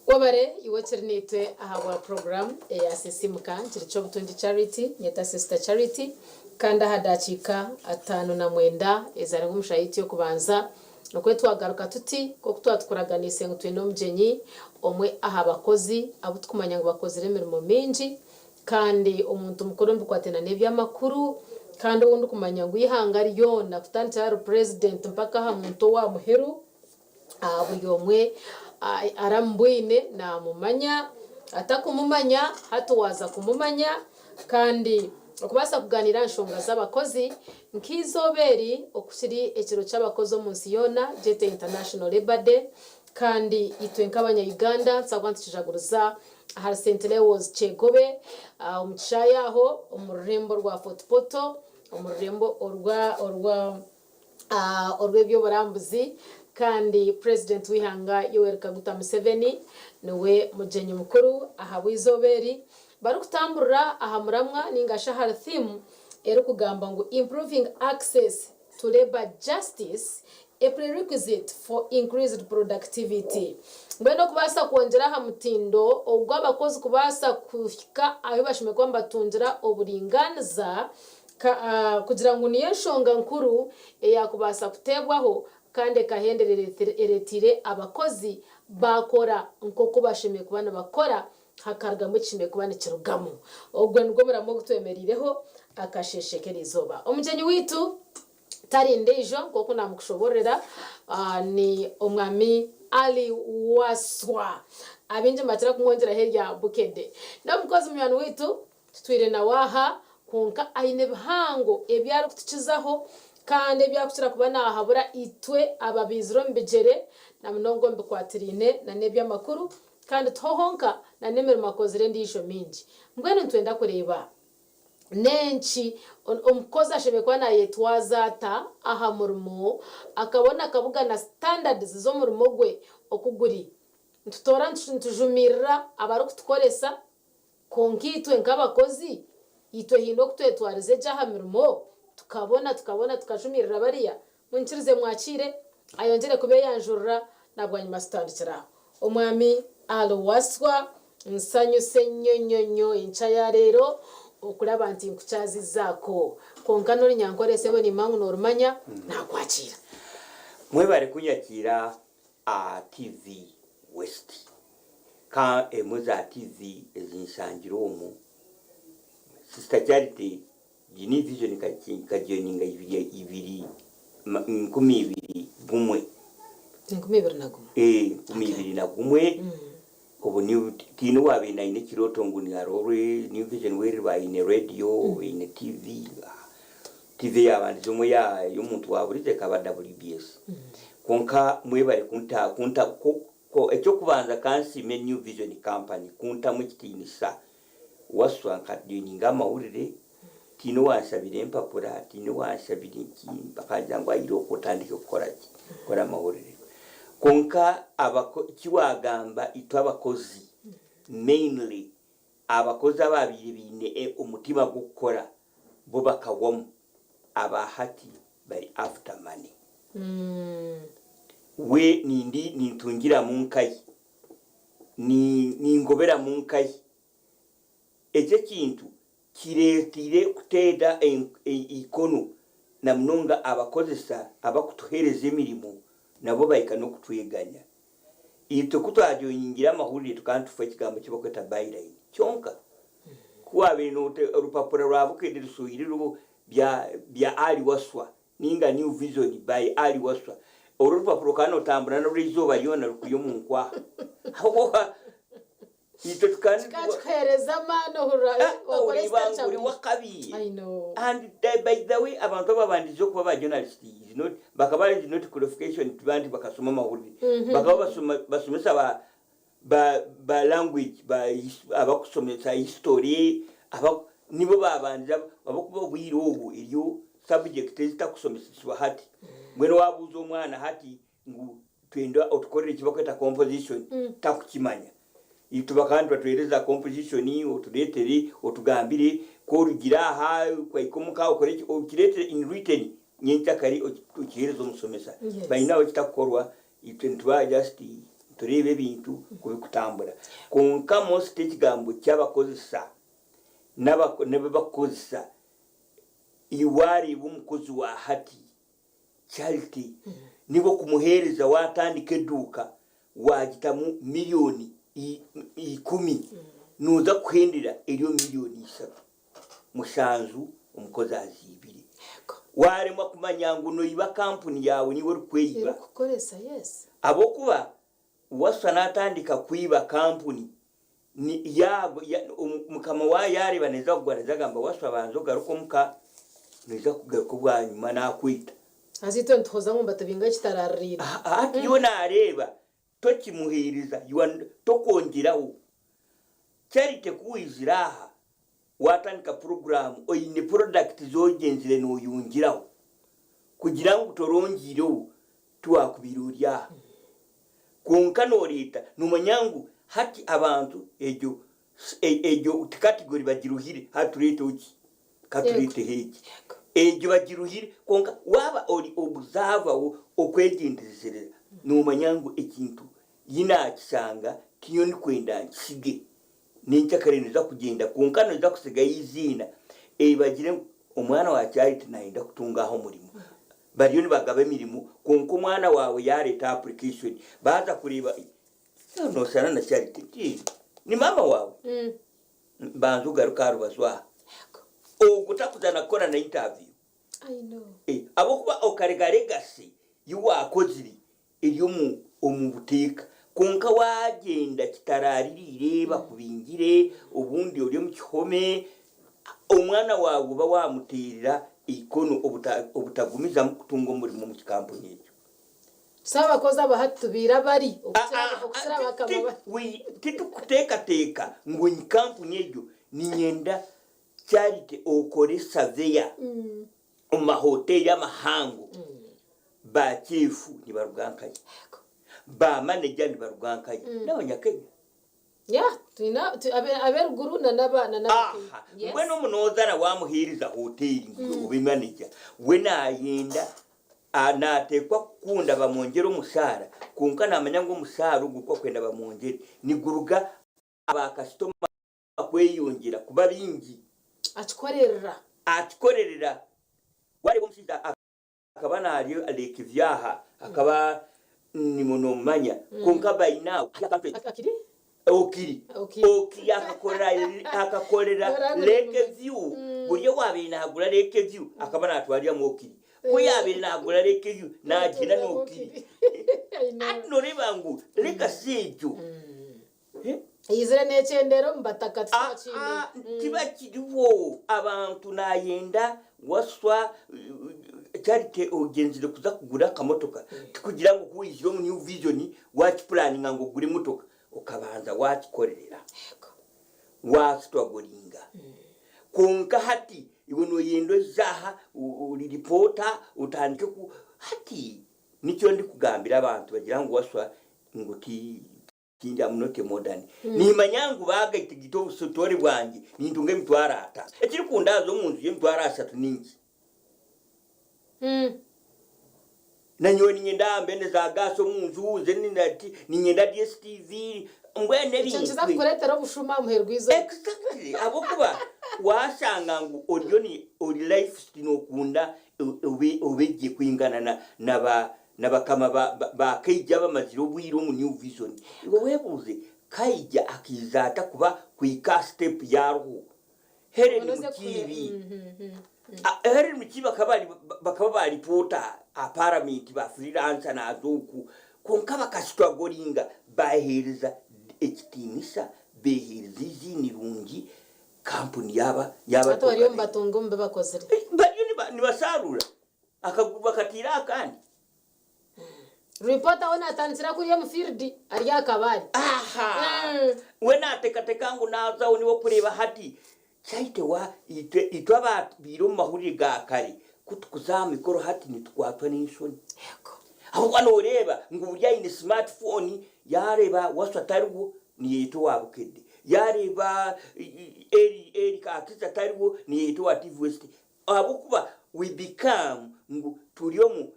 Webare iwe okiri naitwe ahabwa puroguramu eya Sisiimuka Nkiri Ky'obutungi Charity, nyeta Sister Charity, kandi aha dakiika ataano na mwenda ezaarengwa omu shaaha yaitu y'okubanza, nikwo twagaruka tuti nk'oku twatukuraganiise ngu twine omugyenyi omwe aha bakozi abu tukumanya ngu bakozire emirimo mingi kandi omuntu mukuru omu bikwatiraine n'eby'amakuru kandi ou ndikumanya ngu eihanga ryona kutandikira ahari purezidenti mpaka aha muntu owa muheru Buri omwe aramubwine naamumanya, atakumumanya hati waaza kumumanya. Kandi okubaasa kugaaniira aha nshonga z'abakozi, nk'eizooba eri oku kiri ekiro ky'abakozi omu nsi yoona, gyete International Labour Day, kandi itwe nk'abanya Uganda nitubaasa kuba nitukijaguriza ahari Saint Leo's Kyegobe omu kishaayi aho omu rurembo rwa Fort Portal, omu rurembo orwa orwa. orw'eby'oburambuzi kandi Purezidenti w'eihanga Yoweri Kaguta Museveni niwe mugyenyi mukuru ahabw'eizooba eri barikutamburira aha muramwa ninga shi ahari theme erikugamba ngu Improving Access to Labour Justice, A Prerequisite for Increased Productivity. Mbwenu okubaasa kwongyera aha mutindo ogw'abakozi kubaasa kuhika ahu bashemereire kuba nibatungira oburingaaniza, Ka kugira ngu niyo enshonga nkuru eyaakubaasa kuteebwaho kandi ekahenderera ereeteire abakozi baakora nk'oku bashemereire kuba nibakora hakarugamu ekishemereire kuba nikirugamu. Ogwo nigwo muramwa ogu twemereireho akasheeshe k'eriizooba. Omugyenyi waitu tari ndiijo nk'oku naamukushoboororera ni Omwami Ali Wasswa. Abaingi nibakira kumwongyeraho erya Bukedde. N'omukozi munywani waitu Tutwire nawe aha, kwonka aine bihango ebi arikutukizaho kandi ebi arikukira kuba naahabura itwe ababaizire omu bigyere na munonga omu bikwatiraine n'eby'amakuru kandi tiho honka na n'emirimo akozire endiijo mingi. Mbwenu nitwenda kureeba n'enki omukozi ashemereire kuba naayetwaza ata aha murimo akabona akabugana standards z'omurimo gwe oku guri. Nitutoora nitujumirira abarikutukoresa Kwonka itwe nk'abakozi, itwe haine oku twetwariza egye aha mirimo, tukabona, tukabona, tukajumirira bariya. Munyikirize mwakiire, ayongyere kubeeyanjurira, na bwanyima tutandikire aho. Omwami Ali Wasswa, nsanyuse nnyo nnyo nnyo enkya ya reero okuraba nti nkukyazizaako. Kwonka n'Orunyankore sebo nimanya ngu noorumanya, naakwakiira. Mwebare kunyakiira aha TV West. Ka emwe za TV ezi nshangire omu, Sister Charity New Vision nkajoininga ibiri 2001. 2001. 2001 obu tihaine owaabaire aine ekirooto ngu hariho New Vision ku eriba eine radio, eine TV. TV eyaabandize omwe ey'omuntu wa buriijo ekaba WBS. Kwonka mwebare kunta kunta eky'okubanza ka nsiime New Vision Company kuntamu ekitiinisa. Wasswa nkajoininga amahurire, tihaine owaanshabire empapura, tihaine owaanshabire ki, bakangira ngu ayireho otandike kukora ki, kukora amahurire. Kwonka eki waagamba itwe abakozi mainly abakozi abaabaire baine omutima gw'okukora bo bakahwamu, aba hati bari after money. We nindi nintungiramu nkahi? Ningoberamu nkahi? Eki ekintu kireeteire kuteeda eikono na munonga abakozesa abakutuheereza emirimo nabo bahika n'okutweganya. Itwe ku twajoiningira amahurire tukaba nitufa ekigambo eki barikweta byline kyonka. Ku waabaire noota orupapura rwa Bukedde rushohire ruriho bya Ali Wasswa ninga New Vision by Ali Wasswa, orwo orupapura okaba nootambura narwo eizooba ryona rukuri omu nkwaha. Ahabw'okuba Itwe tukaba Kikaba kikuheereza amaani ohurira wakora ori ekitari kya ori buriijo. w'akabi. I know. And by the way abantu ababandize okuba ba journalist is not bakaba is not qualification tiba nti bakasoma amahurire. Bakaba basoma basomesa ba ba ba language ba abakusomesa history aba nibo babandize ahabw'okuba obwire obwo eriyo subject ezitakusomesesibwa hati. Mbwenu wabuuza omwana hati ngu twenda otukorere eki barikweta composition takukimanya. Itwe bakaba nibatuheereza composition otureetere otugambire ku orugire aha kwahika omuka okore ki okireetere in written nyenkyakare okiheereze omushomesa. By now ekitakukorwa itwe nituba just. Nitureeba ebintu ku birikutambura. Kwonka most ekigambo ky'abakozesa n'abu barikukozesa, iwe waareeba omukozi wa hati, Charity, niiwe okumuheereza waatandika eduuka waagitamu miriyoni ikumi, nooza kuhendera eri omu miriyoni ishatu. Mushanju omukozi aziibire. Waaremwa kumanya ngu noiba kampuni yaawe niiwe orikweyiba. Erikukukoresa, yes. Ahabw'okuba Waswa naatandika kwiba kampuni, ni, ya, ya, mukama waayo yaareeba neeza kugwa naija agamba Waswa banza ogaruke omuka, noija kugaruka obwanyima naakwita. Haza itwe nituhoza ngu nibatubinga kitaraariire. Hati iwe naareeba tokimuheereza, you are, tokwongyeraho. Charity ku waizire aha Waatandika puroguraamu oine porodakiti ezi ogyenzire nooyongyeraho kugira ngu torongiireho tiwaakubaire ori aha. Kwonka nooreeta noomanya ngu hati abantu egyo egyo category bagiruhire hati tureeteho ki? Ka tureeteho egi. Egyo bagiruhire kwonka waaba ori observer okwegyendesereza noomanya ngu ekintu yi naakishanga tiyo ndikwenda nkisige. Nyenkyakare noija kugyenda kwonka noija kutsigayo eiziina eri bagire ngu omwana wa Charity nayenda kutunga aha omurimo. Bariyo nibagaba emirimo kwonka omwana waawe yareeta application baaza kureeba noshana na Charity nti ni maama waawe? Banza ogaruke aha rubaju aha. Ogwo takuza na kukora na interview. Ahabw'okuba okarega legacy yi waakozire eri omu buteeka. Kwonka waagyenda kitaraaririire, bakubingire, obundi ori omu kihome, omwana waawe oba waamuteerera eikono obutagumizamu kutunga omurimo omu kikampuni ekyo. Tusabe abakozi aba hati tubaire abari okukira abakama bari. Titukuteekateeka ngu kampuni egyo niinyenda Charity okore saveya omu mahoteeri amahango, ba chiifu nibaruga nkahi, ba maneja nibaruga nkahi, n'Abanyakenya. Aha, mbwenu omunoozana waamuheereza hoteeri ngu obe maneja, we naayenda, naateekwa kukunda bamwongyere omushaara, kwonka naamanya ngu omushaara ogu oku akwenda bamwongyere niguruga aha bakasitoma kweyongyera kuba baingi. Akikorerera. Akikorerera. Wareeba omushaija akaba narya Lake Vyaha akaba nimwo nomumanya kwonka by now Akiri? Okiri. Okiri akakorera akakorera Lake View buri owabaire nagura Lake View akaba natwariramu Okiri. Ku yabaire nagura Lake View nagyenda na Okiri. Hati noreeba ngu legacy egyo. Eizire nekyendera omu bataka titubakiine. Tibakiriho abantu nayenda waswa Charity ogyenzire kuza kugura akamotoka tikugira ngu ku waizire omu new vision wakipulaninga ngu ogure emotoka okabanza wakikorerera wasitwagoringa kwonka hati iwe noyenda oije aha ori reporter otandike ku hati nikyo ndikugambira abantu bagira ngu waswa ngu ti Tindi am not a modern. Nimanya ngu baagaita obusotore bwangye nintunga emitwaro ataano. Ekirikundaaza omu nju y'emitwaro ashatu ninki? Nanyowe niinyenda aha mbene za gaasi omu nju, nze niinyenda DSTV, mbwenu Ekyo ebintu nikiza kukureetera obushuma aha muheru gw'eizooba. Exactly ahabw'okuba waashanga ngu oriyo ni ori life nookunda obe obe gye kwingana na na ba Na bakama ba Kaija abamazire obwire omu New Vision, iwe webuuze, Kaija akaija ata kuba kuhika aha step yaruho? Hellen Mukiibi, Hellen Mukiibi bakaba ba reporter aha parliament ba freelancer naza oku, kwonka bakastrugglinga baheereza ekitiinisa, beheereza eiziina irungi, kampuni yaba yaba Hati bariyo nibatunga omu bibakozire. Bariyo nibasharura. Akaguru bakataire aha kandi. Reporter we natandikira kuriya omu field ari aha kabare. Aha! We natekateka ngu nazaho niwe okureeba hati kyaite wa itwe itwe ababiire omu mahurire ga kare ku tukuza aha mikoro hati nitukwatwa n'enshoni. Ahabw'okuba noreeba ngu buri aine smart phone yareeba Wasswa tariho niyeyeta owa Bukedde, yareeba Eli Eli Akiza tariho niyeyeta owa TV West. Ahabw'okuba we become ngu turi omu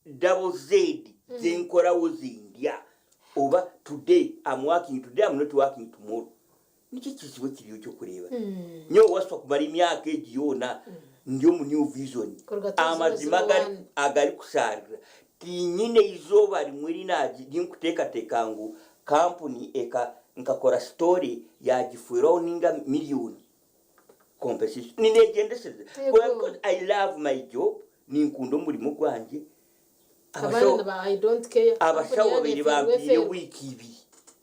double Z z'enkorawo zindya. Oba today am working today am not working tomorrow. Nikyo ekizibu ekiriyo ky'okureeba. Nyowe Wasswa kumara emyaka egi yoona ndi omu New Vision, Kuruga amazima agari 2001. agarikushaarira tinyine eizooba rimwe ri naagi rinkuteekateeka ngu kampuni eka nkakora story yaagifeerwaho ninga miriyoni compensation. Ninegyendesereza Yego. because I love my job, ninkunda omurimo gwangye. Abandi Abashaho ni ba I don't care. abashaho Kampuni babaire yaana efeerwa bampiire efeerwa. wiiki ibiri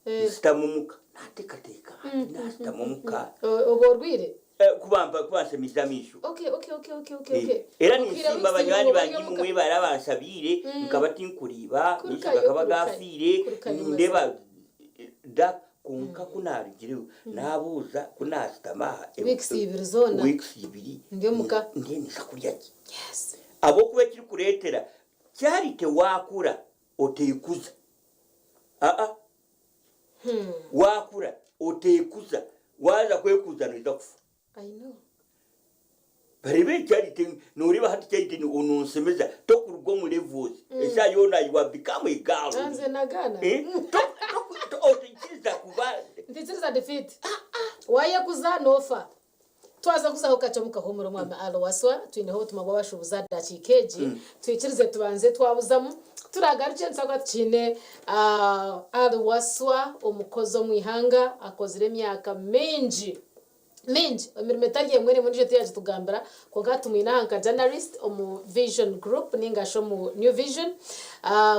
Eh. nshutami omuka nateekateeka ati nashutama omuka Oba orwaire? Kubampa kubanshemeza amaisho. Okay, okay, okay, okay, okay, Eh, okay. Era Okwira ninsiima weeks ibiri banywani ngu oba ori bangye omuka. imwe mwebare abanshabiire nkaba tinkuriiba amaisho Kurukayo, gakaba kurukayo, gafiire kurukayo nindeeba mazima. da kwonka ku naarugireyo naabuuza ku naashutama aha Weeks ibiri zoona. weeks ibiri Ndi omuka. ndiyo ninza kurya ki? Yes. Ahabw'okuba ekirikureetera kyarite waakura oteekuza. Aa. Waakura oteekuza, waaza kwekuza noija kufa. I know. Bareebe kyarite, nooreeba hati kyarite nonshemeza, tokuruga omu levels, eshaaha yoona you have become a girl. Nze nagaana. Eh, otaikiriza kuba. Ntaikiriza defeat. Waayekuza noofa. Twaza kuzaho kakye omu kahuumuro Mwami Ali Waswa, twineho obutumwa bw'abashuubuzi aha dakiika egi. Twikirize tubanze twabuzamu, ku turaagarukye nituza kuba tukiine Ali Waswa, omukozi omu ihanga akozire emyaka mingi mingi emirimo etari emwe n'emwe ondiijo tiyagitugambira kwonka tumwine aha nka journalist omu Vision Group ninga shi omu New Vision.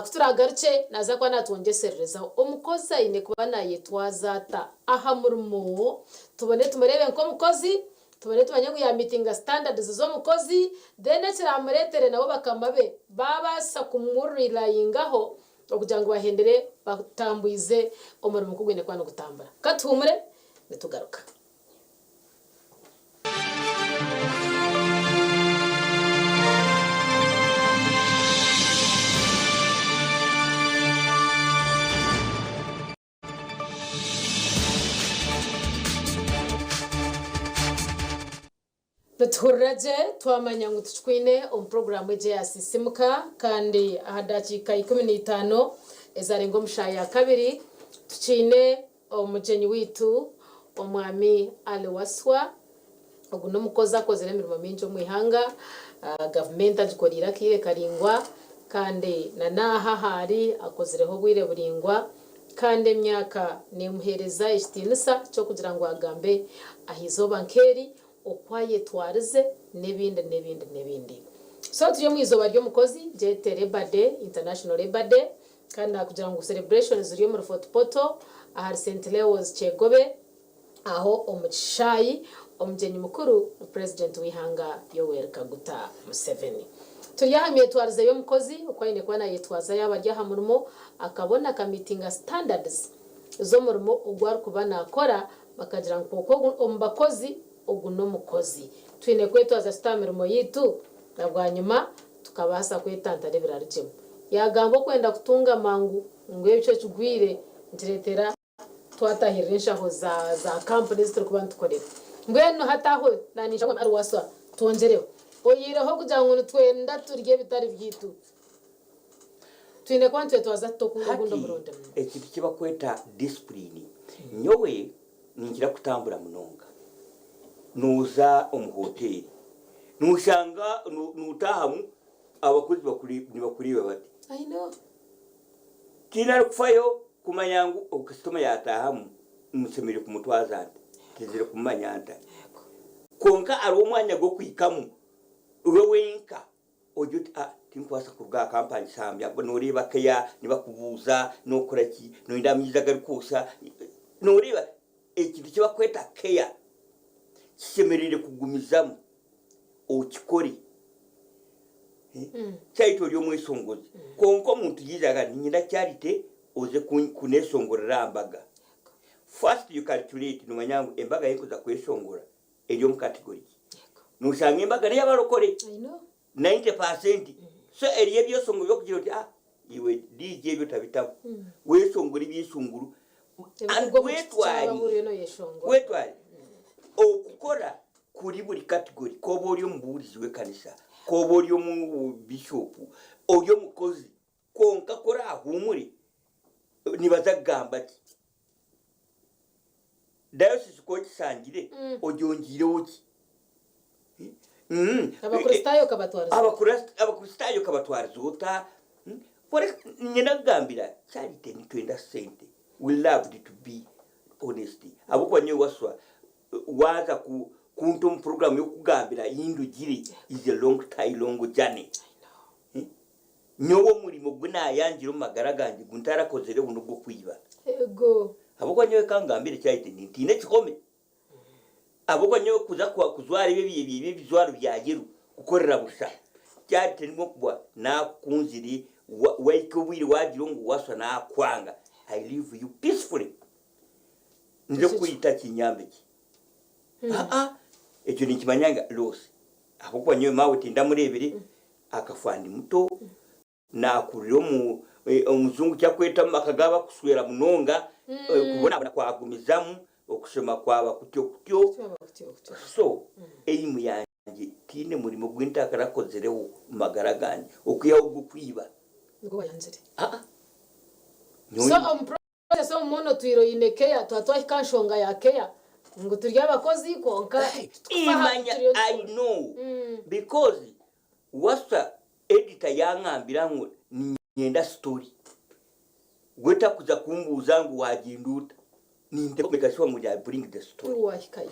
Ku turaagarukye naaza kuba naatwongyesererezaho. Omukozi aine kuba naayetwaza ata aha murimo? Tubone tumureebe nk'omukozi, tubone tumanye ngu ya meetinga standards z'omukozi, then ekiramureetere nabo bakama be baabaasa kumurelyingaho okugira ngu bahendere batambwize omurimo oku gwine kuba nigutambura. Ka tuhuumure nitugaruka. Nituhurira gye twamanya ngu tukikwine omu puroguraamu egi eya Sisiimuka kandi aha dakiika 15 ezarenga omu shaaha ya kabiri tukiine omugyenyi waitu Omwami Ali Waswa. Ogu n'omukozi akozire emirimo mingi omu ihanga, gavumenti agikoreire akaire karaingwa kandi na n'aha ahu ari akozireho obwire buraingwa kandi emyaka neemuheereza ekitiinisa ky'okugira ngu agambe aha izooba nk'eri oku ayetwarize n'ebindi n'ebindi n'ebindi. So turi omu izooba ry'omukozi gyete Labour Day, International Labour Day kandi naakugira ngu celebrations ziri omuri Fort Portal ahari St Leo's Kyegobe. Aho omu kishaayi, omugyenyi mukuru ni Purezidenti w'eihanga Yoweri Kaguta Museveni. Turi aha myetwarize y'omukozi oku aine kuba nayetwaza yaaba ari aha murimo akabona akamiitinga standards z'omurimo ogu arikuba nakora bakagira ngu kwonka ogu omu bakozi ogu n'omukozi. Twine kwetwaza tuta aha mirimo yaitu na bwanyima tukabaasa kwetantara ebirarugyemu. Yaagamba okwenda kutunga mangu ngu ekyo ekigwire nikireetera Twatahirira enshaho za za kampuni ezi turikuba nitukorera. Mbwenu hati aho naaniija ngu Waswa twongyereho. Oyihireho kugira ngu nitwenda turye ebitari byaitu, twine kuba nitwetwaza tuta ogundi Hati omurundi? ekintu eki barikweta discipline, nyowe ninkira kutambura munonga. Nooza omu hoteeri, nooshanga nootaahamu abakozi nibakureeba bati. I know. Tihaine arikufayo kumanya ngu ogu kasitoma yaataahamu nshemereire kumutwaza nta, ntizire kumumanya nta. Kwonka hariho omwanya gw'okuhikamu iwe wenka ogire oti ah tinkubaasa kuruga aha kampangisa aha muryango. Nooreeba keya nibakubuuza nookora ki, nooyenda amaizi agarikwosya, nooreeba ekintu eki barikweta keya kishemereire kugumizamu okikore. Kyaitu ori omweshongozi kwonka omuntu yaija agamba niinyenda Charity oze kuneshongorera aha mbaga. First you calculate nomanya ngu embaga ei nkuza kweshongora eri omu category ki. Noshanga embaga n'eyabarokore 90% so eriyo ebyeshongoro by'okugira oti ah iwe DJ ebyo otabitamu weshongore ebyeshongoro and wetware wetware okukora Kuri buri category, kooba ori omubuurizi w'ekanisa, kooba ori omu bishopu, ori omukozi, kwonka ku oraahuumure, Nibaza kugamba ki? Diocese ku ogishangire ogyongiireho ki? Abakristaayo okabatwariza ota? Abakristaayo okabatwariza ota? Niinyenda kugambira Charity nitwenda sente, we loved to be honest ahabw'okuba nyowe waswa waaza kunta omu puroguraamu y'okukugambira ahi ndugire is a long time, long journey. Nyowe omurimo gu naayangire omu magara gangye gu ntarakozireho n'ogw'okwiba. Ego. Ahabw'okuba nyowe ka ngambire eki nintiina ekihome. Ahabw'okuba nyowe kuza kujwara ebi ebi ebijwaro bya yero kukorera busha, kyari nikwo kuba naakukunzire, wahika obwire waagira ngu waswa naakwanga, I leave you peacefully. Nze kukwita kinyambe ki? Aa, ekyo ninkimanya nga loss. Ahabw'okuba nyowe maawe tindamureebire, Akafa ndi muto, naakurira omu omujungu eki arikweta omu maka g'abakushwera munonga, okubonabona kwagumizamu, okushoma kwaba kutyo kutyo. So aim yangye tihaine murimo ogu ntakarakozireho omu magara gangye okwihaho ogw'okwiba. Nigwo wayangire. Aa. So omu process omu mbwenu otwire oine care, twaba twahika aha nshonga ya care ngu turi abakozi kwonka titukufa aha bi Imanya turiyo I nitukora. know because Wasa editor yangambira ngu ninyenda story we takuza kumbuuza ngu wagyenda ota ninteeka sure ngu I bring the story. Wahikayo.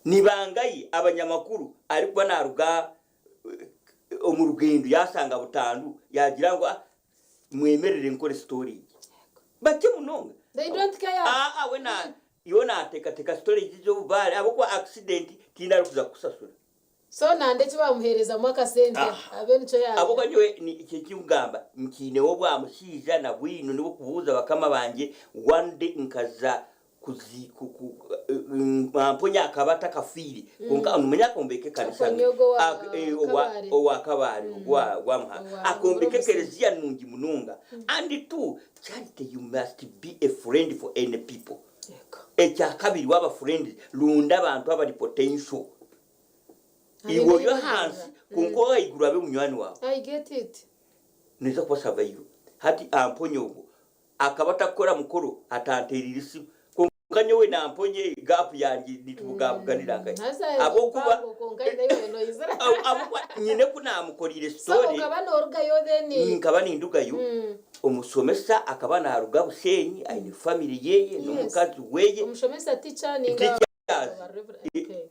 Nibangahi abanyamakuru arikuba naruga omu rugendo yashanga butandu yagira ngu ah mwemerere nkore story egi. Bakye munonga. They don't care. Aa we na iwe natekateka story egi z'obubaare ahabw'okuba accident tihaine arikuza kukusasura. So nande eki bamuherezamu akasente abe nikyo yarya. Ahabw'okuba nyowe eki ekikugamba nkiineho obwa mushaija na bwino nibwo kubuuza bakama bangye one day nkaza kuzi ku ku Mamponya akaba atakafiire kwonka nomanya akombeka ekanisa Akonya ogwo owa owa Kabare. owa Kabare ogwo owa Muhanga Owa akombeka Muhanga ekereziya nungi munonga and two Charity you must be a friend for any people Yego. Ekyakabiri waaba friend runda abantu abari potential. Iwe ori ahansi kwonka ow'ahaiguru abe munywani waawe. I get it. Noija kuba survival. Hati amponye ogwo akaba atakukora mukoro atantereire esimu kwonka nyowe namponye gap yangye nitubugabuganira nkahi Haza ahabw'okuba mpango kwonka haine ahi waaba noizira. ahabw'okuba nyine ku namukoreire So story okaba norugayo then. nkaba nindugayo omushomesa akaba naruga Bushenyi aine family yeye n'omukazi weye Omushomesa teacher ninga teachers aba reverend. Okay.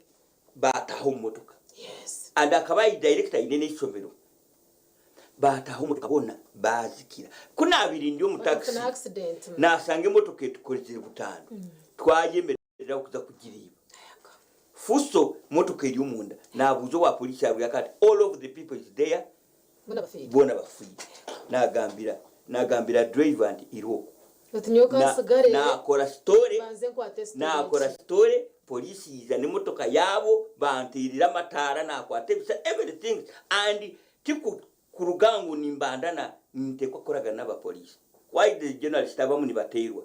Baataaha omu motoka Yes. and akaba ari director aine n'eishomero. Baataaha omu motoka boona baazikira. Ku naabaire ndi omu taxi Bakafuna accident. naashanga emotoka etukozire butandu twayemerera kuza kugireeba. Fuso motoka eri omunda naabuuza owa police arugire ati all of the people is there Boona bafiire. Boona bafiire. Naagambira naagambira driver nti irooko. Oti nyowe ka Na- nsigare Naakora story mbanze nkwate story naakora egi. story police yaija n'emotoka yaabo banteerera amataara naakwata ebisa everything and tiku kuruga ngu nimbandana ninteekwa kukoragana n'abapoliisi. Why the journalist abamu nibateerwa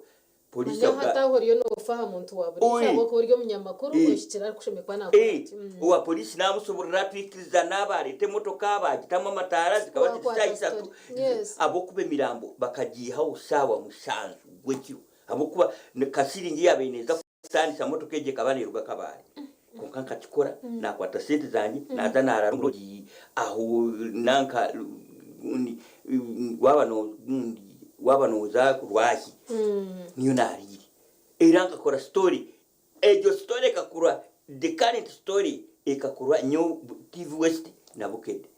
Police Manya hati aho oriyo noofa aha muntu wa buriijo ahabw'okuba ori omunyamakuru ohikire arikushemereire kuba naakora ati. Owa police naamushoborora twikirizana baareeta emotoka baagitamu amataara zikaba ziri shaaha ishatu ahabw'okuba emirambo bakagiihaho shaawa mushanju gw'ekiro ahabw'okuba kasiringi eyaabaire neeza kutandisa motoka egyo ekaba neeruga Kabale. Kwonka nkakikora naakwata sente zangye naaza naaraara omu lodge aho nanka waaba gundi waaba nooza Rwahi niyo naariire. Era nkakora story, egyo story ekakorwa the current story ekakorwa nyowe TV West na Bukedde.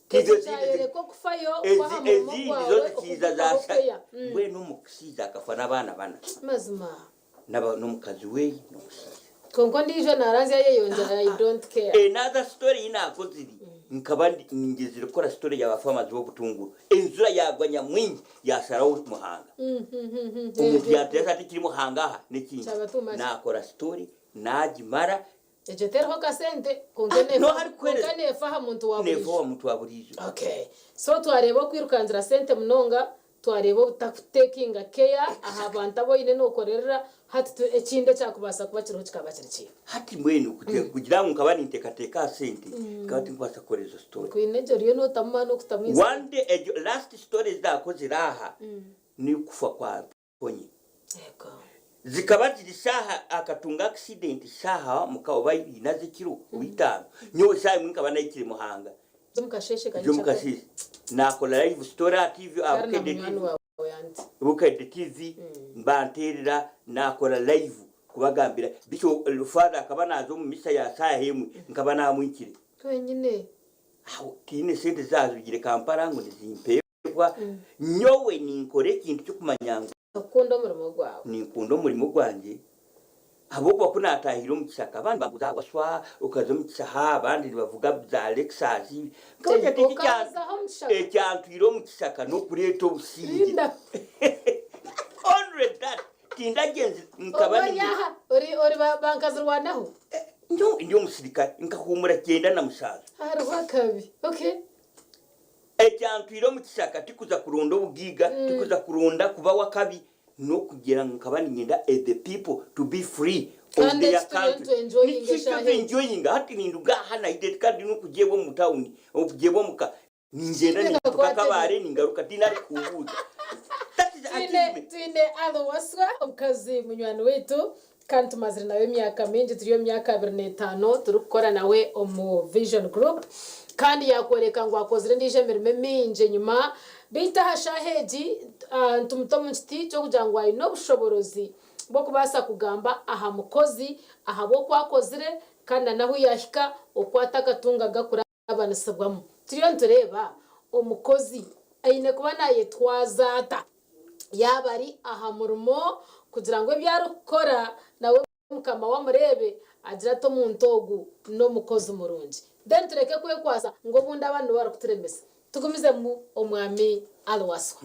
Ekyo kyayoreka okufayo kw'aha murimo Ezindi gwawe zo zikiiza okugumaho zaasha keya. Mbwenu omusiija akafa n'abaana bana. Mazima. N'omukazi we n'omushaija. Kwonka ondiijo naaranzya ayeyongyera I don't care. Another story ei naakozire, nkaba ningyezire kukora story ya ba farmers b'obutunguru. Enjura yaagwa nyamwingi yaasharaho Muhanga. Omuntu yaatureeba ati ekiri Muhanga aha n'ekingi. Kyaba too much. Naakora story naagimara. Egyo teriho kasente kwonka Ah, neefa n'oha arikukuheereza? kwonka neefa aha muntu wa Neefa buriijo. owa muntu wa buriijo. Okay. So twareeba okwirukangira sente munonga Twareeba obutakutekinga care aha bantu abu oine nokorerera hati tu ekindi ekyakubaasa kuba kiriho kikaba kiri ki? Hati mbwenu kugira ngu nkaba ninteekateeka aha sente, nkaba tinkubaasa kukora ezo story. Kwine egyo oriyo notamu maani okutamu ensi. One day egyo last story ezi naakozire aha, n'okufa kwa Mponye. Zikaba ziri shaaha akatunga accident shaaha muka oba ina z'ekiro oba itaano. Nyowe shaaha emwe nkaba nahikire Muhanga. Z'omukasheeshe. Naakora live story aha TV aha Bukedde TV. Bukedde TV banteerera naakora live kubagambira. Bishop Father akaba naaza omu misa ya shaaha emwe nkaba naamwikire. Aho tihaine sente ezaarugire Kampala ngu nizimpeebwa. Nyowe ninkora ekintu ky'okumanya ngu. Okukunda omurimo gwawe. Ninkunda omurimo gwangye ahabw'okuba ku naataahire omu kishaka abandi bambuuza waswa okaza omu kishaha abandi nibavuga za Lexus nkabagira nti Okazaho omu kishaka. Ekyantwire omu kishaka n'okureeta obusingye. Linda. Only that tindagyenzire nkaba Oba ori ninye. aha ori ori ba bankazirwanaho. Nyowe ndi omusirikare nkahuumura 97. Hariho akabi. Okay. Ekyantwire omu kishaka tikuza kuronda obugaiga, tikuza kuronda kuba w'akabi, n'okugira ngu nkaba niinyenda the people to be free of Kandi their eki turiyo country. nitwenjoyinga Nikyo eshaaha egi. twenjoyinga. Hati ninduga aha naija kandi n'okugyebwa omu tawuni, okugyebwa omu ka, ningyenda Kiine nintuka kakwate Kabale ningaruka tihaine arikukubuuza. That is Twine achievement. twine Ali Waswa omukazi munywani waitu Kandi tumazire nawe emyaka mingi, turi omu myaka 25 turikukora nawe omu Vision Group. Kandi yaakworeka ngu akozire endiijo emirimo emingi enyima. Beitu aha shaaha egi, nitumuta omu kiti ky'okugira ngu aine obushoboorozi bw'okubaasa kugamba aha mukozi ahabw'oku akozire kandi na n'ahu yaahika oku atakatungaga kurabanisibwamu. Turiyo nitureeba omukozi aine kuba naayetwaza ata yaaba ari aha murimo kugira ngu ebi arikukora nawe mukama we amureebe agire ati omuntu ogu n'omukozi murungi. Then tureke kwekwasa ngu obundi abandi nibo barikuturemesa. Tugumizemu Omwami Aliwaswa.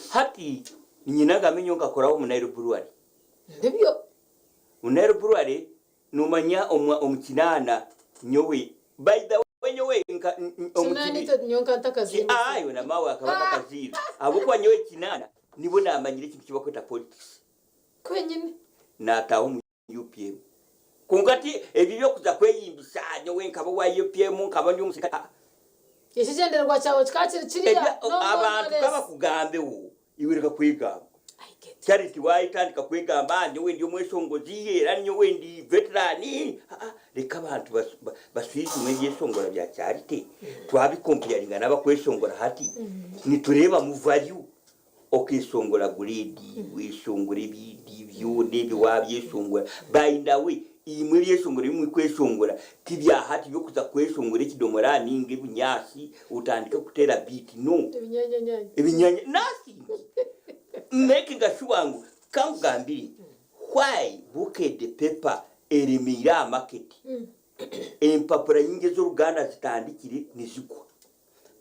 Hati niinyenda ngambe nyowe nkakoraho omu Nile Brewery. Nibyo. Omu Nile Brewery Nomanya omu kinaana nyowe by the way nyowe nka omu Kinaana kibi itwe nyowe nka ntakazairwe ki aah iwe na maawe akaba atakazairwe ahabw'okuba nyowe kinaana nibwo namanyire ekintu ekibakweta politics Kwenyine. Nataaha omu UPM kwonka ti ebyo ebyokuza kweyimbisa nyowe nkaba owa UPM nkaba ndi omusirikare aah. Ekigyendererwa kyawe kikaba kiri kiriya Ebya no more no abantu less. kabakugambeho iwe reka kwegamba. I get it. Charity waayetandika kwegamba aha nyowe ndi omweshongozi era nyowe ndi veteran aa reka abantu bashwijume ebyeshongora bya Charity twabikompeyaringa n'abakweshongora hati nitureebamu value okeshongora grade weshongora ebindi byona ebyo wabyeshongora by the way imwe ebyeshongoro ebi murikweshongora tibya hati by'okuza kweshongora ekidomora ninga ebinyaatsi otandike kuteera beat no Ebinyanyanyanya. Ebinyanya nothing. Making sure ngu kankugambire why Bukedde paper eremeire aha market empapura nyingi ez'oruganda zitandikire nizigwa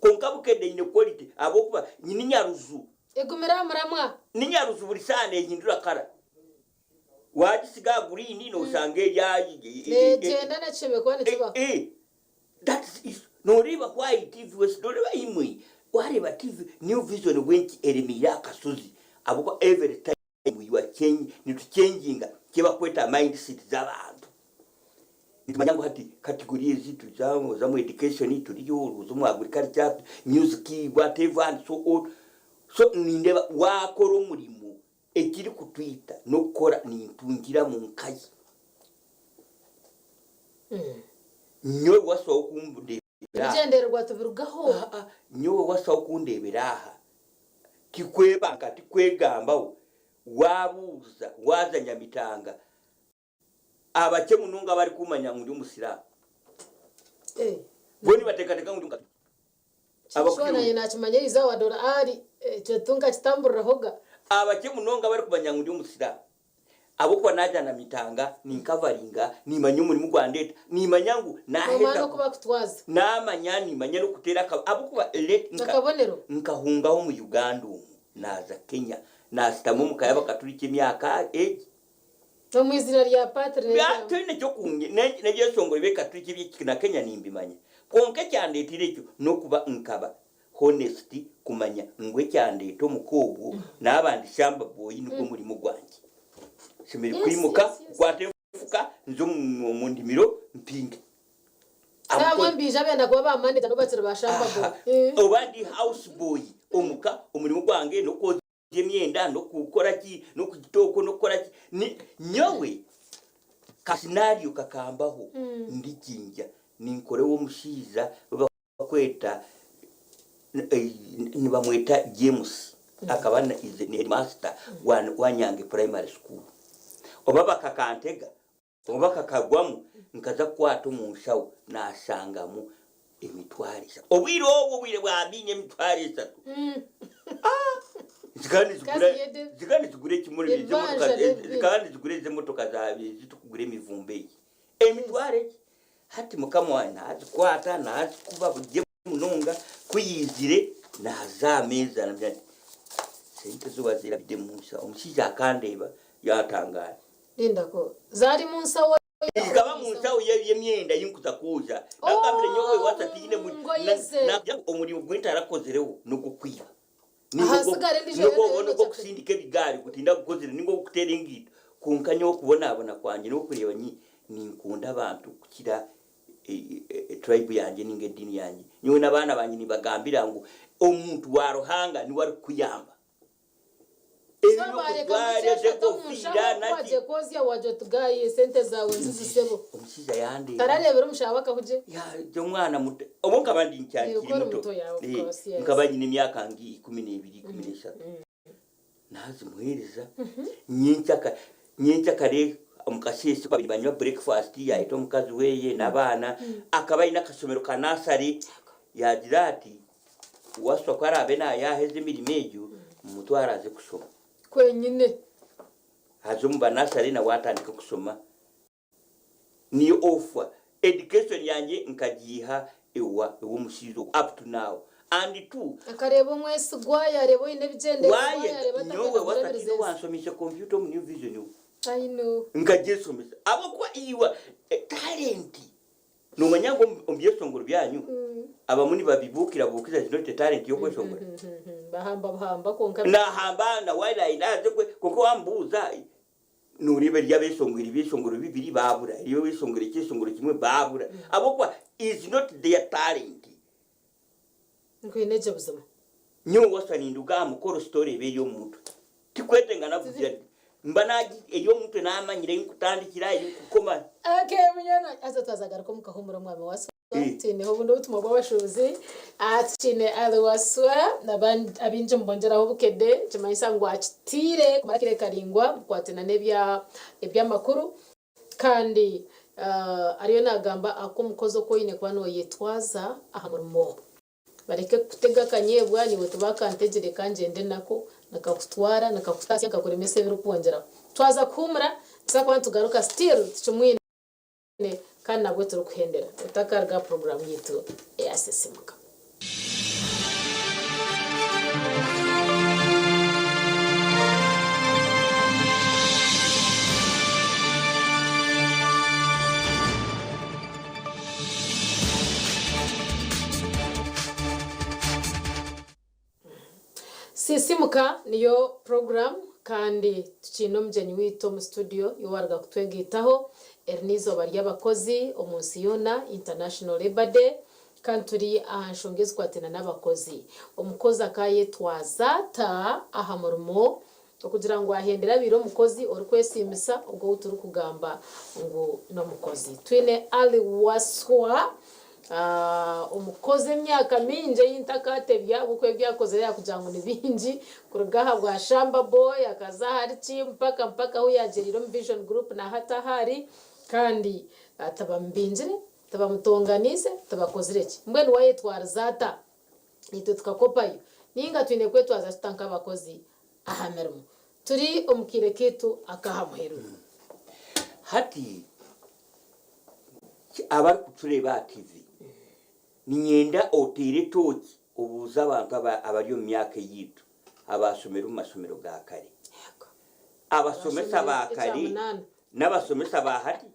kwonka Bukedde eine quality ahabw'okuba ni nyaruju. Egumire aha muramwa. Ni nyaruju buri shaaha nehindura colour wagisiga aha green noshanga eri aha. Negyenda na kishemeriire kuba nikibaho. That is issue. Noreeba why TV west noreeba imwe wareeba TV new vision bwenki eremeire aha kashozi ahabw'okuba every time you are change nituchenjinga ekibakweta mind set z'abantu. Nitumanya ngu hati category ezi tuza oza omu education turiyo oza omu agriculture, music whatever and so on. So nindeeba wakora omurimo ekirikutwita n'okukora nintungiramu nkahi. Nyowe wasaho kundeebera aha. Ebigyendererwa tibirugaho. Aa, nyowe wasaho kundeebera aha. Tikwepanka, tikwegambaho. Waabuuza, waaza Nyamitanga, abakye munonga abarikumanya ngu ndi Omusiraamu. Bo nibateekateeka ngu ndi Omukaturiki. Kishwa naye nakimanya eizooba dora ari ekyo tinkakitamburirahoga. Abakye munonga abarikumanya ngu ndi Omusiraamu. Ahabw'okuba naagira na mitanga, ninkavaringa, niimanya omurimo gwandeeta, niimanya ngu Noomanya naaheza n'oku bakutwaza. Naamanya, niimanya n'okuteera aka, ahabw'okuba let nka, Akabonero. nkahungaho omu Uganda omu, naaza Kenya, naashutama omu ka y'Abakaturiki emyaka egi. Omu iziina rya Patri Bya, n'erya. toine ky'okungi, n'e, n'ebyeshongoro by'Ekikaturiki eby'eki na Kenya nimbimanya. Kwonka ekyandeeteire ekyo n'okuba nkaba Honest kumanya ngu ekyandeeta omuka obwo naaba ndi shamba boy nigwo murimo gwangye. Nshemereire Yes, kwimuka, yes, yes. kukwata enfuka nze omu ndimiro mpinge. Abamwe Ahabw'okuba nibaija benda kuba ba manager n'obu bakiri ba shamba boy. Aha, oba ndi house boy omuka omurimo gwange n'okwoza. emyenda n'okukora ki n'okugita okwo n'okukora ki ni nyowe ka scenario kakambaho ndi Jinja ninkora ow'omushaija ou bakweta nibamweta James akaba is a headmaster wa Nyange primary school oba bakakantega Oba kakagwamu nkaza kukwata omu nshaho naashangamu emitwaro eshatu. Obwire obwo obwire bwa miingi emitwaro eshatu zikaba nizigura zikaba nizigura ekimuri ez'emotoka zikaba nizigura ez'emotoka ezi turikugura emivumba egi. Emitwaro egi hati mukama wangye naagikwata naagikuba gye munonga ku yaizire naaza aha meeza naagira nti sente ezi waazirabire omu nshaho. Omushaija akandeeba yaatangaara. Lindako. Zaari mu nsawo ye. Zikaba mu nsawo ye y'emyenda ei nkuza kwoza. Nagambire nyowe wasa tihaine Omu ngoye ze. Nagira ngu omurimo ogu ntarakozireho n'ogw'okwiba. Ahasigara endiijo yoona yoona N'ogwo kusindika ebigaari ngu tindagukozire ninga ogw'okuteera engaito. Kwonka nyowe okubonabona kwangye n'okureeba ninkunda abantu kukira tribe yangye ninga ediini yangye. Nyowe n'abaana bangye nimbagambira ngu omuntu wa Ruhanga niwe arikukuyamba. So bareka ngu kyeshatu omu nshaho ku wagiye kwozya wagira oti guy esente zaawe nzizi sebo. Omushaija yandeeba. Tarareebire omushaho akahugye. Ndi omwana muto. Obwo nkaba ndi nkyakiri Okaba ori muto. muto yeah of course yes. Nkaba nyine emyaka nka ikumi n'ebiri, 13. Nazimuheereza nyenkyakare omu kasheeshe babiri banywa breakfast yayeta omukazi weye n'abaana. Akaba aine akashomero ka nursery yagira ati Waswa ku araabe naayaheza emirimo egyo, mumutware aze kushoma. Kwenyine. Aze omu banasare nawe atandike kushoma. Niyo offer. Education yangye nkagiiha ewa ew'omushaija ogwo up to now. And two. Akareeba omwesigwa, yaareeba oine ebigyendererwa, Waayega, yaareeba nyowe atakwenda Waswa kurabiriza tihaine ensi. owanshomeise computer omu New Vision omu. I know. Nkagyeshomesa. Ahabw'okuba iwe talent. Noomanya ngu omu byeshongoro byanyu abamwe nibabibuukira buukiza is not a talent y'okweshongora? Bahamba buhamba kwonka. Naahamba na wairaira kwonka waamubuuza nooreeba eriyo abeeshongwire ebyeshongoro bibiri baabura, eriyo abeeshongwire ekyeshongoro kimwe baabura ahabw'okuba is not their talent. Nkwine gye buzima. Nyowe waswa ninduga aha mukoro story eba eri omu mutwe. Tikwetenga nakugira nti mba nagi eri omu mutwe namanyire ahi nkutandikira ahi nkukoma. Okay munywani wangye haza twaza garuka omu kahumuro mwami Waswa twineho obundi obutumwa bw'abashuubuzi tukiine Ali Waswa abaingi mubongyeraho Bukedde nikimanyisa ngu akitiire kumara akaire karaingwa mukwatine n'ebya eby'amakuru Kandi ariyo naagamba aha ku omukozi oku oine kuba nooyetwaza aha murimo. Bareke kukutega akanyeebwa naiwe oti baakantegire ka ngyende nako, nikakutwara, nikakutaasya, nikakuremesa ebirikwongyeraho. Twaza kuhuumura, nituza kuba nitugaruka still tukimwine kandi nabwo turikuhendera. Otakaruga aha puroguraamu yaitu eya Sisimuka. Sisimuka niyo puroguramu kandi tukiine omugyenyi waitu omu situdiyo y'owaruga kutwegaitaho. Eri n'eizooba ry'abakozi omu nsi yoona, International Labour Day. Kandi turi aha nshonga ezikwataine n'abakozi. Omukozi akaayetwaza ata aha murimo okugira ngu ahendere abaire omukozi orikwesiimisa ogwo ou turikugamba ngu n'omukozi? Twine Ali Waswa, omukozi emyaka mingi ei ntakaatebya ahabw'okuba ebi akozire yaakugira ngu ni bingi kuruga aha bwa Shamba Boy akaza ahari ki mpaka mpaka ahu yaagyereire omu Vision Group na hati ahu ari kandi tabamubingire. Tibamutonganiise, tibakozire ki? Mbwenu waayetwariza ata? Naitwe tukakopayo? Nainga twine kwetwaza tuta nk'abakozi aha mirimo? Turi omu kaire kaitu ak'aha muheru. Hati abarikutureeba aha TV, niinyenda oteere etooki obuuze abantu abari omu myaka eyaitu abaashomire omu mashomero ga kare. Abashomesa ba kare n'abashomesa ba hati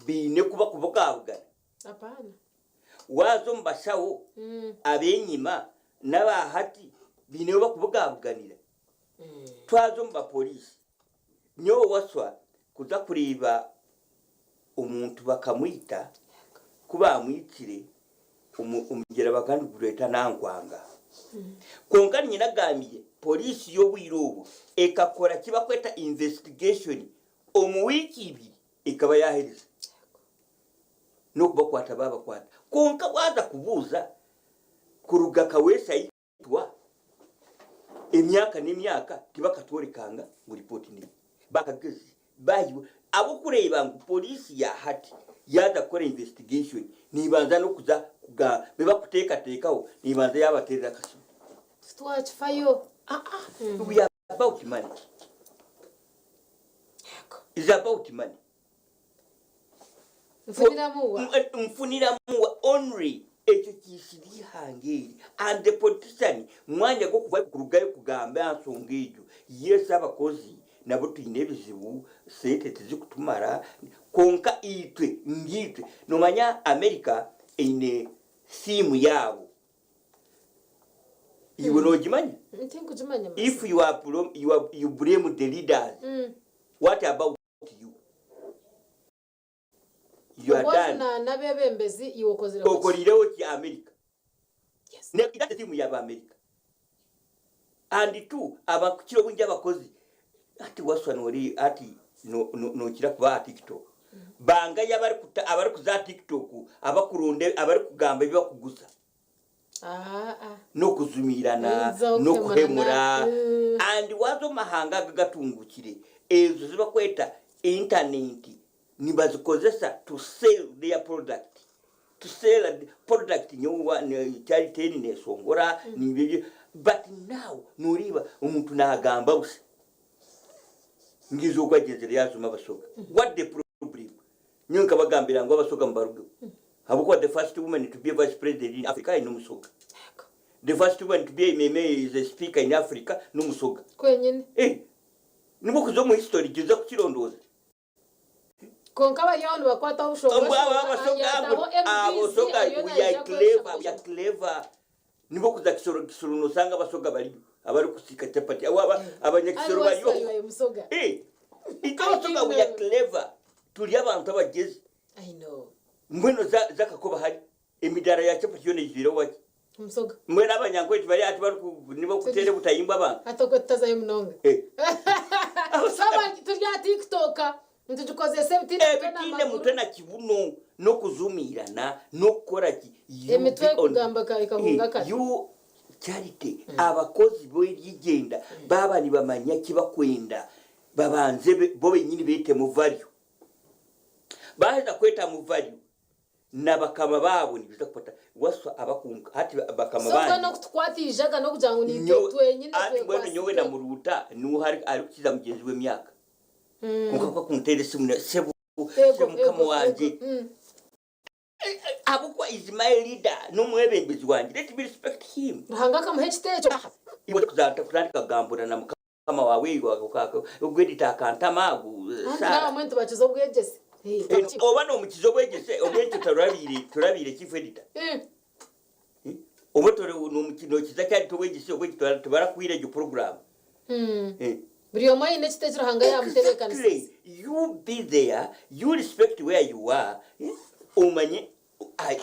Baine kuba kubugabugana. Apana. Waaza omu bashaho ab'enyima n'aba hati baine obu bakubugabuganira. Twaza omu bapoliisi, nyowe Waswa kuza kureeba omuntu bakamwita, ku baamwitsire omugyera bakaba nigurweta Nankwanga. Kwonka niinye nagambire. Poliisi y'obwire obwo ekakora ki bakweta investigation omu wiiki ibiri ekaba yaaherize n'okubakwata baabakwata. Kwonka waaza kubuuza kuruga Kaweesi aitwa emyaka n'emyaka tibakatworekanga ngu ripooti neyi. Bakagezi baahibwe ahabw'okureeba ngu poliisi ya hati yaaza kukora investigation neebanza n'okuza kugamba bi bakuteekateekaho neebanza yaabateerera akasimu. Titwakifayo. Aa we are about money. Is about money. Nfuniramu wa? Nfuniramu wa only ekyo kiisire eihanga eri and the politician mwanya gw'okuvayo kurugayo kugamba aha nshonga egyo yes abakozi nabo twine ebizibu sente tizikutumara kwonka itwe ngiitwe nomanya America eine theme yaabo iwe nogimanya Tinkugimanya if you are, you, are, you blame the leaders what about you You are done. Obwojunaana abeebembezi iwe okozireho ki? Okorireho ki America? Yes. Ne that's team ya America. And two, abakukira obwingi abakozi hati waswa nori hati no, no, nokira kuba aha TikTok. Bangayi abarikuta abarikuza aha TikTok abakuronda abarikugamba ebi bakuguza. N'okuzumiirana, n'okuhemura and waaza omu mahanga ago agatungukire ezo ezi barikweta intaneti nibazikozesa to sell their product, to sell product nyowe Charity eri neshongora but now noreeba omuntu nagamba busha ngu eizooba ogu agyenzire yaazuma abasoga what the problem? Nyowe nkabagambira ngu Abasoga mubarugeho ahabw'okuba the first woman to be a vice president in Africa n'Omusoga. The first woman to be a meme is a speaker in Africa n'Omusoga. Kwenyine. Eh, nibwo kuza omu history gyiza kukirondooza. Kwonka bari aho nibakwataho Mbwa abo Abasoga abo Abasoga we are clever, we are clever. Nibwo kuza Kisoro Kisoro nosanga Abasoga bariyo abarikusiika chapati abo aba abanyakisoro bariyo. Eh, itwe Abasoga we are clever turi abantu abagyezi. Mbwenu za za Kakoba hari emidaara ya chapati yoona eijwire owaki? Mbwenu Abanyankore tibari aha tibariku nibakuteera obutayimbwa abantu. Hati okwe tutazayo munonga. Eh. Abasoga turi aha TikTok. Nitugikozesa ebitaine mutwe na Ebitaine maguru. mutwe na kibuno, n'okuzumiirana, n'okukora ki, you Emitwe be on ekugamba ekahunga kare. You Charity, abakozi b'eryigyenda baaba nibamanya eki bakwenda, babanze bo benyini beetemu value. Baaheza kwetamu value, na bakama baabo nibaija kukwata waswa abakunka hati bakama So mbwenu bangye. okutukwata eijaga n'okugira ngu naitwe Nyowe twenyine hati mbwenu nyowe na twekwasize. Muruuta niwe arikukiza mugyenzi we emyaka. Kwonka ku akunteera esimu na sebo Ego, sebo mukama ego, wangye. ego. Ahabw'okuba is my leader n'omwebembezi wangye let me respect him. Ruhanga akamuha ekiti ekyo. Iwe kutandika kugambura na mukama waawe ogwo akantama agu Anti Sarah. n'abamwe nitubakiza obwegyese. Oba nomukiza obwegyese obwekyo torabiire torabiire chief editor. Oba nokiza kyarita obwegyese obwekyo tibarakuhire egyo program. Buri omwe aine ekiti eki Ruhanga yaamutebeekanisiize. Exactly you be there you respect where you are omanye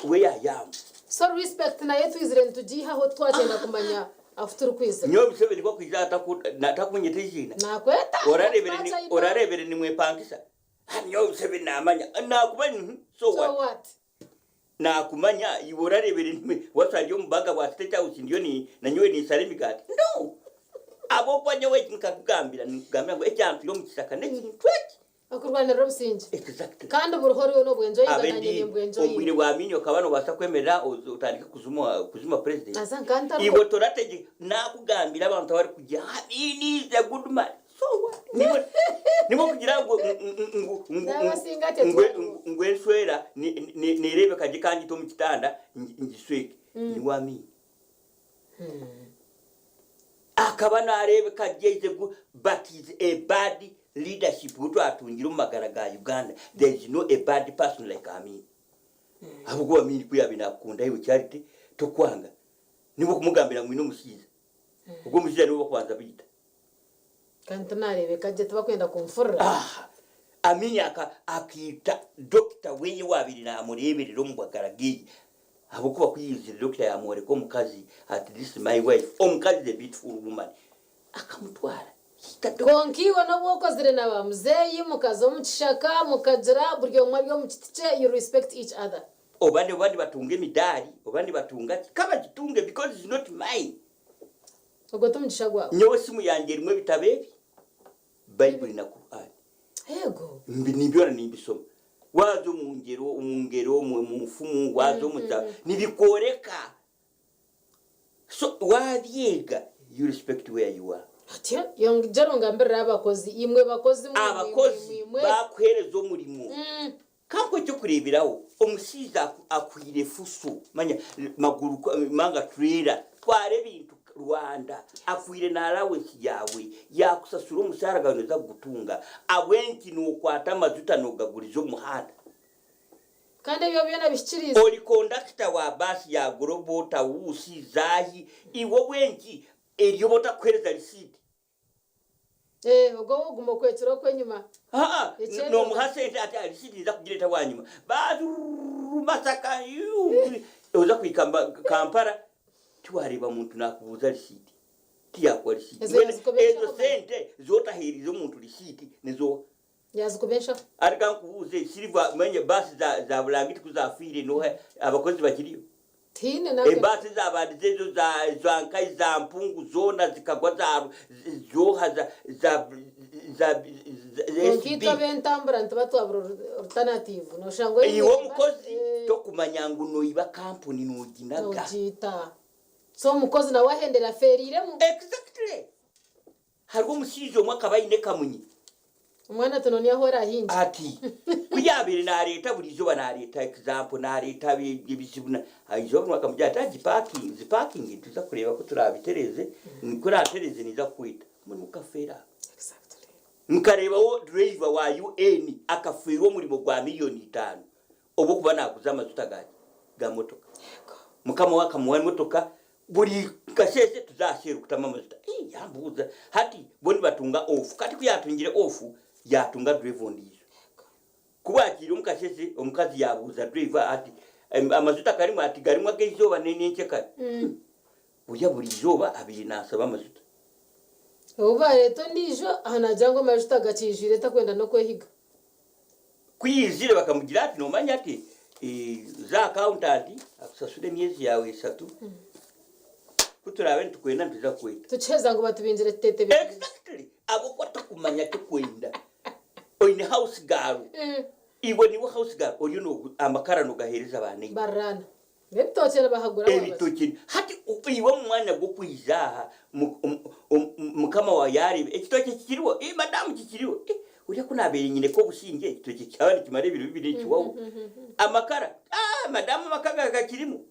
where I am. So respect nayo twizire nitugiihaho twakyenda kumanya ahu turikwizira. Nyowe Museveni ku akwija aha takunyeta eiziina? Naakweta Orareebire nimwepankisa? Nyowe Museveni naamanya nakumanya so So what? what? Nakumanya iwe orareebire nimwe waza ndi omu baga bwa state house ndiyo nanyowe ninsara emigaati? No! Ahabw'okuba nyowe nkakugambira ninkugambira ngu ekyantwire omu kishaka n'ekintu eki. Okurwanirira obusingye. Exactly. Kandi buriho oriyo nobwenjoyinga nanye Abedi, nimbwenjoyinga. omu bwire bwa Amini okaba nobaasa kwemerera otandike kuzuma kuzuma president. Haza nka ntariho. Iwe torategyeka nakugambira abantu abarikugira Amini is a good man. So what? Niwe niwe kugira ngu ngu ngu N'abasinga ngu tetwariho. ngu enswera nerebeka gye kangite omu kitanda ngisweke. Niwe Amini. Akaba nareebeka gye is a good but is a bad leadership obu twatungire omu magara ga Uganda there is no a bad person like Amin ahabw'okuba Amin ku yabaire nakukunda iwe Charity tokwanga niwe okumugambira ngu nyine omushaija ogwo omushaija niwe bakubanza baita. Kandi tinareebeka gye tibakwenda kunfurira. Aha Amin aka akaita doctor weye owabaire namureeberera omu magara geye ahabw'okuba ku yaizire doctor yamworeka omukazi ati this is my wife omukazi is a beautiful woman. Akamutwara. He the dog. Kwonka iwe n'obu okozire na ba muzeeyi mukaza omu kishaka mukagira buri omwe ari omu kiti kye you respect each other. Oba oba nibatunga emidaari oba nibatunga ki ka bagitunge because it's not mine. Ogwo ti mugisha gwawe. Nyowe esimu yangye erimu ebitabo ebi, Baiburi na Kur'ani. Eego. Mbi byona nimbishoma. Waaza omu ngyero, omu ngero, omu nfumu, waaza omu za, nibikworeka. So waabyega, you respect where you are. Otyo, yongyera ongambirire abakozi, imwe bakozi mwe, imwe, imwe, Abakozi imwe. baakuheereza omurimo, Ka nkuhe eky'okureeberaho, omushaija akwire fuso, manya maguru manga turera, twara ebintu Rwanda, akwire na allowance yaawe, yaakusasura omushaara gwawe nooza kugutunga, ahabw'enki nookwata amajuta noogaguriza omu muhanda? Kandi ebyo byona bihikiriize. Ori kondakita wa baasi ya Global, Tawusi, Zahi, iwe obw'enki eryo oba otakuheereza risiiti? Eeh ogwo woguma okwekire okwenyima. Haa Ekyenda nomuha sente ati risiiti ninza kugireta bwanyima baaza rurururu Masaka yuuh oza kuhika Kampala tiwareeba muntu nakubuuza risiiti tiyakuha risiiti Ezo mbwenu yazikuba enshaho ezo manya. sente zotaheerize omuntu risiiti nizoha? Yazikuba enshaho. Ati kankubuuze silver manya baasi za Bulangiti kuzafiire noha abakozi bakiriyo? Tihaine nabwe. Ebaasi ezabandize ezo za za nkayi za mpungu zoona zikagwa za zoha za za za Kwonka SB. itwe ab'entambura nituba twabura orutanatiivu noshanga Iwe oine omukozi tokumanya ngu noiba kampuni noginaga. Nogiita. So omukozi nawe ahendera afeereiremu. Exactly! Hariho omushaija omwe akaba aine kamunye. Omwana tunonia ahu orahingye. Ati, ku yaabaire naareeta buri izooba naareeta example, naareeta ebizibu, na, izooba rimwe akamugira ati, ah, gipakinge, zipakinge nituza kureeba ku turaabitereeze, ku oraatereeze ninza kukweta. Mbwenu mukafeera aho. Exactly. Nkareebaho driver wa UN akafeerwa omurimo gwa miriyoni itaano obw'okuba naaguza amajuta ga, ga motoka. Yego. Mukama we akamuha emotoka, Buri kasheeshe tuza aha Shell kutamu amajuta. Ii, yambuuza. Hati bo nibatunga off. Kati ku yaatungire off, yaatunga driver ondiijo. Ku bwakiire omu kasheeshe, omukazi yaabuuza driver ati, Amajuta garimu? Ati, Garimu ag'eizooba n'enyenkekare. Burya buri izooba abaire naashaba amajuta. Obu baareeta ondiijo, aha naagira ngu amajuta gakiijwire takwenda n'okwehiga. Ku yaizire bakamugira ati, Noomanya ati, za accountant akusasure emyezi yaawe eshatu, ku turaabe nitukwenda nituza kukweta. Tukiheza ngu batubingire tuteetebekaniise. Exactly! Ahabw'okuba tokumanya ky'okwenda. Oine house girl, iwe niiwe house girl oriyo noogu amakara noogaheereza ba neighbour. Bariraana. N'ebitookye nibahagura wabaza. Ebitookye hati iwe omu mwanya gw'okwija aha mukama waawe yaareeba ekitookye kikiriho? Ii madamu kikiriho? Ii oriya ku naabaire nyine k'obusingye ekitookye kyaba nikimara ebiro bibiri nikihwaho. Amakara? Aah madamu amaka gakirimu?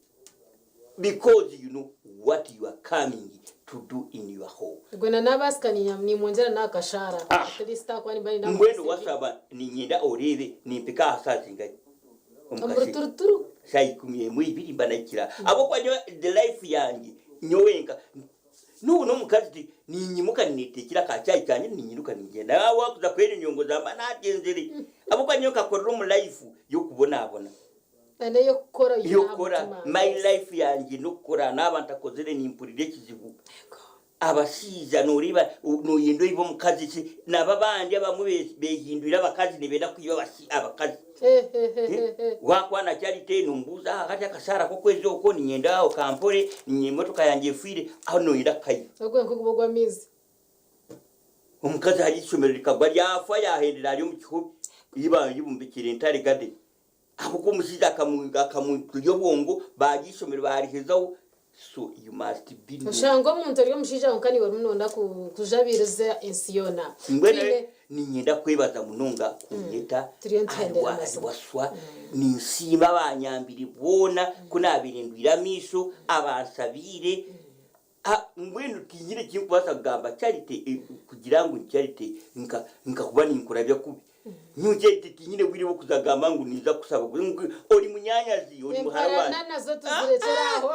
Because you know what you are coming to do in your home. Gwena nabaasika nimwongyera n'aha kashaara at least ahakuba nimba niinyenda ngu Mbwenu nsevinge. washaba niinyenda oreebe nimpika aha shaaha zingahi? Omu Omu kasheeshe. ruturuturu. Shaaha ikumi emwe ibiri mba nahikire aha. Ahabw'okuba nyowe the life yangye nyowe nka n'obu n'omukazi ti ninyimuka nineteekyera ka chai kangye ninyiruka ningyenda. Nawe waakuza kwenyonyongoza mba naagyenzire. Ahabw'okuba nyowe nkakurira omu life y'okubonabona. Na n'ey'okukora oine aha Ey'okukora. mutima. My Yes. life yangye n'okukora naaba ntakozire nimpurira ekizibu. Yego. Abashaija noreeba noyenda oibe omukazi ki nabo abandi abamwe behindwire abakazi nibenda kwiba abakazi wakwana Charity nomubuuza aha hati akashaara kokwezi okwo ninyenda okampore emotoka yangye efiire aho noyenda kukayiba. Ogwo nkoguba ogw'amaizi. Omukazi hari eishomero rikagwa ryafa yahendera ari omu kihobi ei bombekire Ntare garden Ahabw'okuba omushaija akamurya obwongo, baarya eishomero baarihezaho, so you must be no. Oshanga omuntu ori omushaija kwonka naiwe orimu noyenda kujabiiriza ensi yoona. Mbwenu Twine. niinyenda kwebaza munonga kunyeta Turiyo ahari nituhendera ahari amazima. Waswa. Ninsiima abanyambire boona ku naabaire ndwaire amaisho, abansabiire. Mbwenu tiinyine eki ndikubaasa kugamba Charity kugira ngu ni Charity nkakuba ninkurabya kubi. Nyowe kyaitu tinyine bwire bw'okuza kugamba ngu ninza kukusaba ngu ori munyaanyazi, ori muhara Emparana wangye. nazo tuzirekyere aho.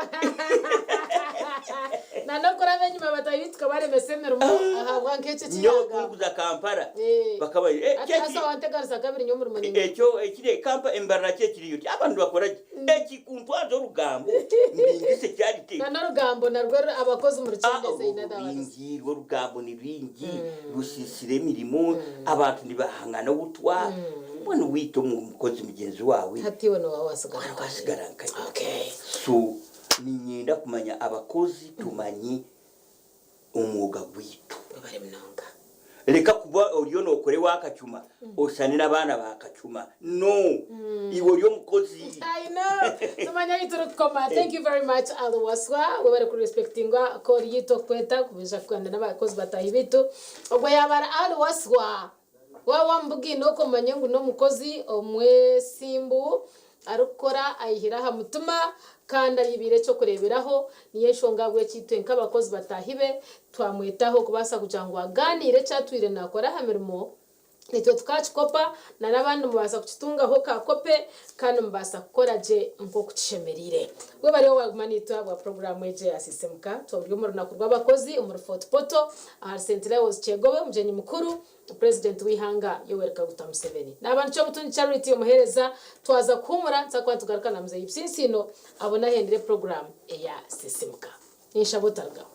Na n'okuraba enyima bataahi baitu tukabaremesa emirimo ahabwa nk'ekyo eki Nyowe yaagamba. ku nkuza Kampala Eh. bakaba bari, "Eh, Ati kyeki haza wanteganisa kabiri nyowe omurimo ninguruga. ekyo ekiri Kampa embarara ki ekiriyo oti abantu nibakora ki? Eki kuntwaza orugambo mbingise kyarite. Na n'orugambo narwo abakozi Ah, murukyendeze in orwo other words. rwingi rw'orugambo ni rwingi rusiisire emirimo abantu nibahangana obutwa mbwenu wita omukozi mugyenzi waawe Hati iwe nooba waasigara Waaba nkahe? waasigara nkahe? Okay. So niinyenda kumanya abakozi tumanye omwoga gwaitu. Webare munonga. Reka kuba oriyo nookora ewa Kacuma oshane n'abaana ba Kacuma. No! Iwe ori omukozi. I know. Tumanya ahi turikukoma. Thank you very much Ali Waswa. Webare ku respectinga call yitu okukweta kwija kuganira n'abakozi bataahi baitu. Ogwo yaaba ari Ali Waswa. Waaba wamubugaine okwo omanye ngu n'omukozi omwesimbu arikukora ayihire aha mutima kandi ayibiire eky'okureeberaho. Niyo enshonga ahabw'eki itwe nk'abakozi bataahi be twamwetaho kubaasa kugira ngu agaaniire eki atwire naakora aha mirimo. Naitwe tukakikopa na n'abandi mubaasa kukitungaho ka kope kandi mubaasa kukora gye nk'oku kishemereire. Webare waaguma naitwe ahabwa puroguraamu egi eya Sisimuka. Turi omu runaku rw'abakozi omuri Fort Portal ahari St. Leo's Kyegobe, omugyenyi mukuru Purezidenti w'eihanga Yoweri Kaguta Museveni. Naaba nikyo Mutungi Charity omuheereza twaza kuhuumura nituza kuba nitugaruka na Muzeeyi Bsinsiino abone ahendire puroguraamu eya Sisimuka. Ninshaba otarugaho.